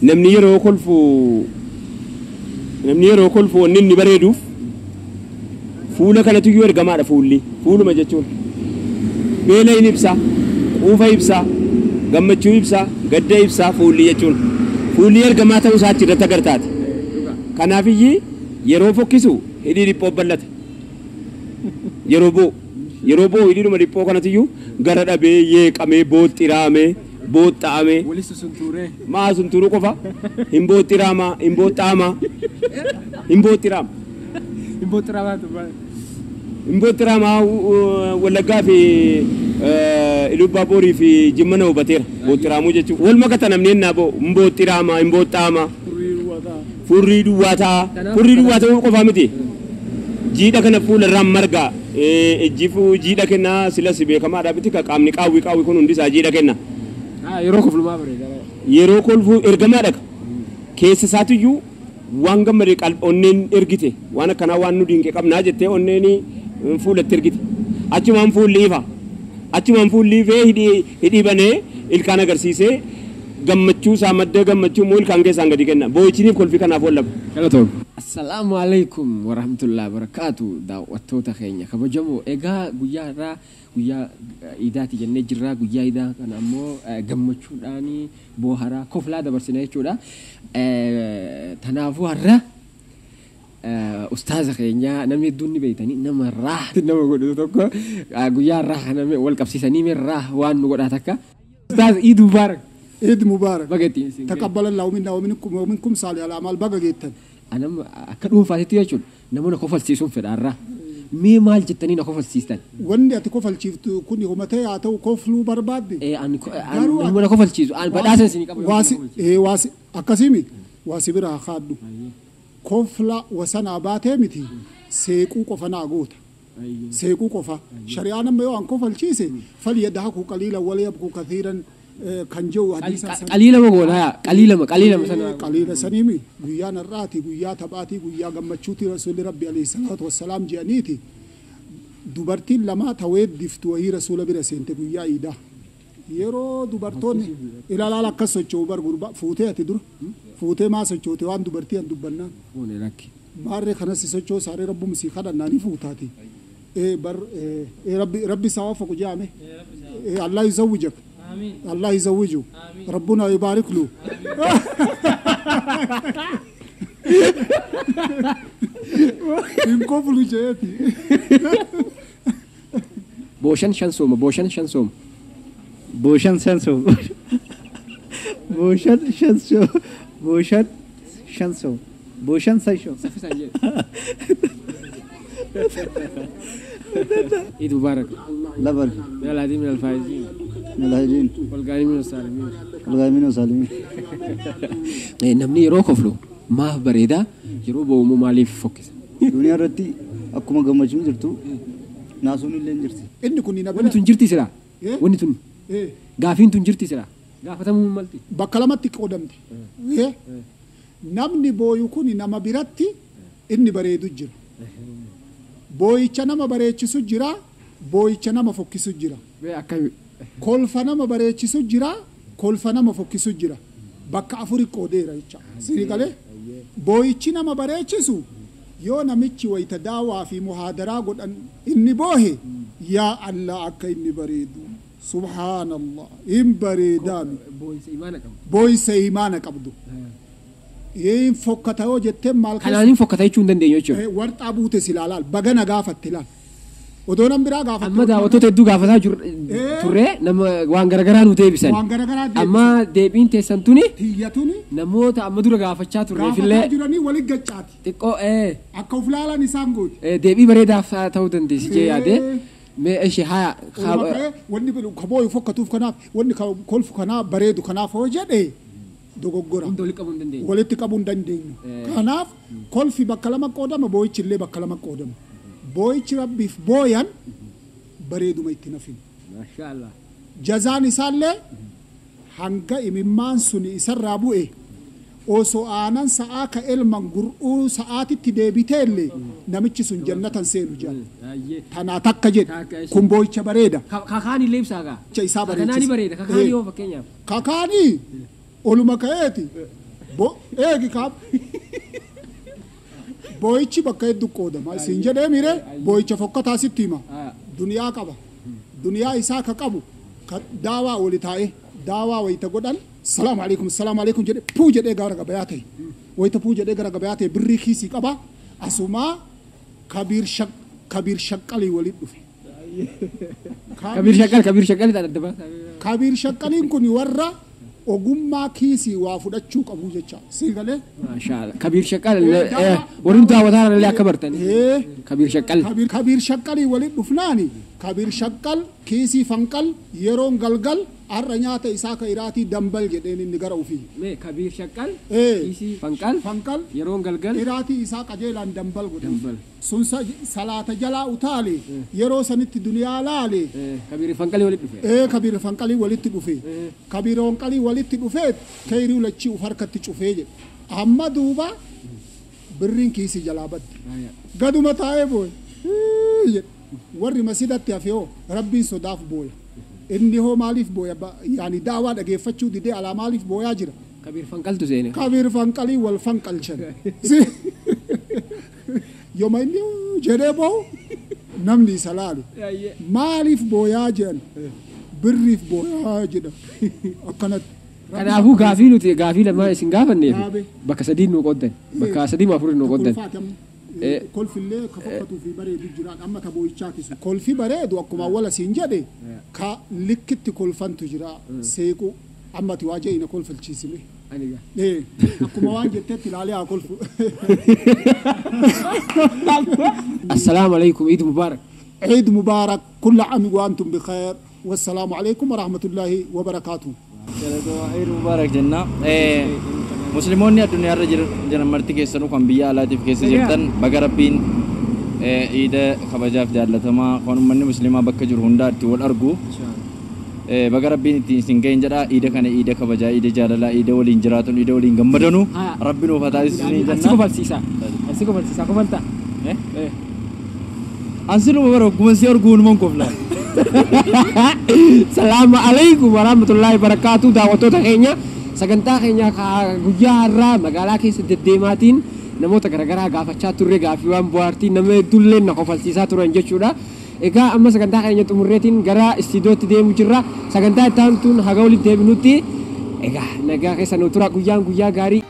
Namni yeroo kolfu, namni yeroo kolfu wanni inni bareeduuf fuula kanatu iyyuu ergamaadha. Fuulli fuuluma jechuun beela hin ibsa, quufa ibsa, gammachuu ibsa, gadda ibsa. Fuulli jechuun fuulli ergamaa ta'uu isaa achi irratti agartaati. Kanaafiyyi yeroo fokkisu hidhii dhiphoo bal'ata. Yeroo bo'u, yeroo bo'u hidhiidhuma dhiphoo kanatu iyyuu gara dhabee yeeqamee booxxiraamee booxxa'amee Walitti suntuuree. Maa suntuuruu qofa hin booxxiraamaa, hin booxxa'amaa, hin booxxiraama. Hin booxxiraamaa turbaa. Hin booxxiraamaa. Wallaggaa fi Ilubbaa Boorii fi Jimma na hubateera. Booxxiraamuu jechuun wal makata. Namni ennaa bo'u hin booxxiraamaa, hin booxxa'amaa. Furrii duwwaa ta'a. Furrii duwwaa ta'uu qofaa miti. Jiidha kana fuula irraan marga. Ejjifuu jiidha kennaa silas beekamaadha miti ka qaamni qaawwi qaawwi kun hundi isaa jiidha kenna. Yeroo koflumaa bareeda. Yeroo kolfuu ergamaa dhaqa. Keessa isaatiyyuu waan gammadee onneen ergite, waan akkanaa waan nu dinqe qabnaa jettee onneen fuulatti ergite. Achumaan fuulli ifa. Achumaan fuulli ifee hidhii hidhii banee ilkaan agarsiisee gammachuu isaa, madda gammachuu immoo ilkaan keessaan gadi kenna. Boo'ichiniif kolfii kanaaf wallaba. Galatoom. Assalaamu alaikum warahmatullahi wabarakaatu. Daawwattoota keenya kabajamoo, egaa guyyaa irraa guyyaa iidaati jennee jirra. Guyyaa iidaa kana ammoo gammachuudhaan booharaa koflaa dabarsina jechuudha. Tanaafuu har'a ustaaza keenya namni hedduun ni beektanii, nama raa nama godhu tokko guyyaa irraa kana wal qabsiisanii mee raa waan nu godhaa takka. Ustaaz, Iid Mubaarak. عيد مبارك. Baga ittiin isin ga'e. تقبل الله منا ومنكم ومنكم صالح الأعمال. Baga geettan. Anam akka dhuunfaatitti jechuudha, namoota kofalsiisuun fedha har'a. Mee maal jettanii na kofalsiistan? Wanni ati kofalchiiftu kun homatee haa ta'u kofluu barbaadde. Ani nama na kofalchiisu ani badhaasa isinii qaba. Waasi waasi akkasimi waasi biraa kaaddu. Kofla wasanaa baatee miti, seequu qofa naa goota. Seequu qofa. Shari'aan amma yoo an kofalchiise فليضحكوا قليلا وليبكوا كثيرا kan jedhu hadiisa san. Qaliilama goona yaa, qaliilama, qaliilama sana. Qaliila saniimi. Guyyaan har'aati guyyaa taphaatii, guyyaa gammachuuti. Rasuulli Rabbi alayhi salaatu wassalaam jedhaniiti, dubartiin lama taweeddiftu wayii rasuula bira seente guyyaa iidaa. Yeroo dubartoonni ilaalaal akkas socho'u bar gurbaa fuutee, ati dura fuutee maa sochoote? Waan dubartii an dubbannaan. Fuune lakki. Maarree kanas sochoo saaree rabbum sii kadhannaanii fuutaati. Bar rabbi rabbi isaa waafaqu jedhame. الله يزوجك، الله يزوجه، ربنا يبارك له. Hin koflu jeeti. Booshan shan sooma, booshan shan sooma. Booshan shan sooma. Booshan shan sooma. Booshan shan sooma. Booshan shan sooma. Saffisaan jedhe. Eid Mubarak. Labar. من العديد من الفائزين. من الهاجين. والغانمين والسالمين. الغامين والسالمين. Namni yeroo koflu maaf bareeda? Yeroo bo'u immoo maaliif fokkisa? Duniyaa irratti akkuma gammachuun jirtu naasuun illee hin jirti. Inni kun na Wanni tun jirti sira. Wanni tun gaafiin tun jirti sira. Gaafatamuu malti. Bakka lamatti qoodamte. Namni booyu kun nama biratti inni bareedu jira. Booyicha nama bareechisu jira, booyicha nama fokkisu jira. Akkami? Kolfa nama bareechisu jira, kolfa nama fokkisu jira. Bakka afuri qoodeera jecha. Sirrii galee? Booyichi nama bareechisu yoo namichi wayita daawaa fi muhaadaraa godhan inni boohe, yaa Allah, akka inni bareedu, subhaanallah, hin bareedaami. Booyisa imaana qabu. Booyisa imaana qabdu. Hin fokkata yoo jetteen maal keessa Kanaaniin fokkata jechuu hin dandeenyu jechuudha. Warxaa buute si ilaalaal, bagana gaafatte ilaal. Odoo nan biraa gaafatte. Amma daawwattoota hedduu gaafataa turre, nama waan garagaraa nu deebisan. Waan garagaraa deebisan. Amma deebiin teessan tuni Tiyyatuni namoota amma dura gaafachaa turreefillee gaafataa jiranii waliin gaccaati. Xiqqoo Akka uf laalan isaan gooti. Deebii bareedaaf ta'uu dandeessi jee yaade. Mee ishee haya. Oluma ka'ee wanni ka booyu fokkatuuf kanaaf, wanni ka kolfu kanaaf bareedu kanaaf hoo jedhe dogoggora. Hunda walitti qabuu hin dandeenyu. Walitti qabuu hin dandeenyu. Kanaaf kolfi bakka lama qoodama, boo'ichi illee bakka lama qoodama. Boo'ichi rabbiif booyan bareeduma itti nafin. Maashaallah. Jazaan isaallee hanga imimmaan sun isarraa bu'e osoo aanan sa'aa ka elman gur'uu sa'aatitti deebiteellee namichi sun jannatan seenu jedha. Tanaa takka jedhe kun boo'icha bareeda. Kakaan illee ibsaa gaa. Isaa Kakaanii bareechisa. bareeda. Kakaanii yoo fakkeenyaaf. Kakaanii oluma ka'eeti. Eegi kaab. Boo'ichi bakka hedduu qoodama. Isin jedhee miire boo'icha fokkataa sitti hima. Duniyaa qaba. Duniyaa isaa ka qabu ka daawaa oli taa'ee daawaa wayita godhan salaamu alaikum salaamu alaikum jedhee puu jedhee gara gabayaa ta'e. Wayita puu jedhee gara gabayaa ta'e birrii kiisii qaba. Asumaa kabiir shaqqalii walitti dhufe. Kabiir shaqqal kabiir shaqqal ta'an adda baasa. Kabiir shaqqaliin kun warra ogummaa kiisii waa fudhachuu qabu jecha. Sii galee? Maashaallah. Kabiir shaqqal warri daawwataa illee akka bartan. Kabiir shaqqal. Kabiir shaqqalii walitti dhufnaani kabiir shaqqal kiisii fanqal yeroon galgal har'a nyaata isaa ka iraatii dambal jedheen inni gara ofii. Mee kabiir shaqqal kiisii fanqal fanqal yeroon galgal iraatii isaa qajeelaan dambal godhe. Sun salaata jalaa utaale yeroo sanitti duniyaa laale. Kabiir fanqalii walitti dhufe. Kabiir fanqalii walitti dhufe. Kabiir fanqalii walitti dhufee kayrii lachii uf harkatti cufee jedhe. Amma duuba birriin kiisii jalaa badde. Gaduma taa'ee booye. Warri masidatti hafe hoo rabbiin sodaaf booya. Inni hoo maaliif booya? Yaani daawaa dhageeffachuu didee alaa maaliif booyaa jira? Kabiir fanqaltu seene. Kabiir fanqalii wal fanqalchan. Yooma inni jedhee boo'u namni isa laalu. Maaliif booyaa jedhan? Birriif booyaa jedhan. Akkanatti. Kanaafuu gaafii nuti gaafii lamaan isin gaafanneef bakka sadii nu qooddan. Bakka sadii moo afurii nu qooddan. Kolfillee ka fokkatuu fi bareedu jira amma ka boo'ichaati sun. Kolfi bareedu akkuma awwala siin jedhe ka likkitti kolfantu jira seequ amma ati waa je'ina kolfalchiisime. Akkuma waan jettetti ilaalee haa kolfu. Assalaamu alaikum Eid Mubarak. Eid Mubarak kulla aami wa antum bikhair wassalaamu alaikum wa rahmatullahi wa barakaatuh. Eid Mubarak jenna. Musliimoonni addunyaarra jiran marti keessanuu kan biyya alaatiif keessa jirtan baga rabbiin iida kabajaaf jaallatamaa kan uummanni musliimaa bakka jiru hundaa itti wal argu. Baga rabbiin ittiin isin ga'een jedha. Iida kana iida kabajaa, iida jaalalaa, iida waliin jiraatan, iida waliin gammadanu rabbiin nuuf haa taasisu isiniin jenna. Ansi kofalsiisa. Ansi kofalsiisa kofalta. Ansi numa bara ogguma si arguu numan kofla. Salaamu alaikum warahmatullahi wabarakatuh daawwattoota keenya. Sagantaa keenya guyyaa har'aa magaalaa keessa deddeemaatiin namoota garaagaraa gaafachaa turre gaaffiiwwan bohaartii nama hedduullee na kofalsiisaa turan jechuudha. Egaa amma sagantaa keenya xumurreetiin gara istiidiyootti deemu jirra. Sagantaa itti aantuun haga walitti deebinutti egaa nagaa keessa nu tura guyyaan guyyaa gaarii.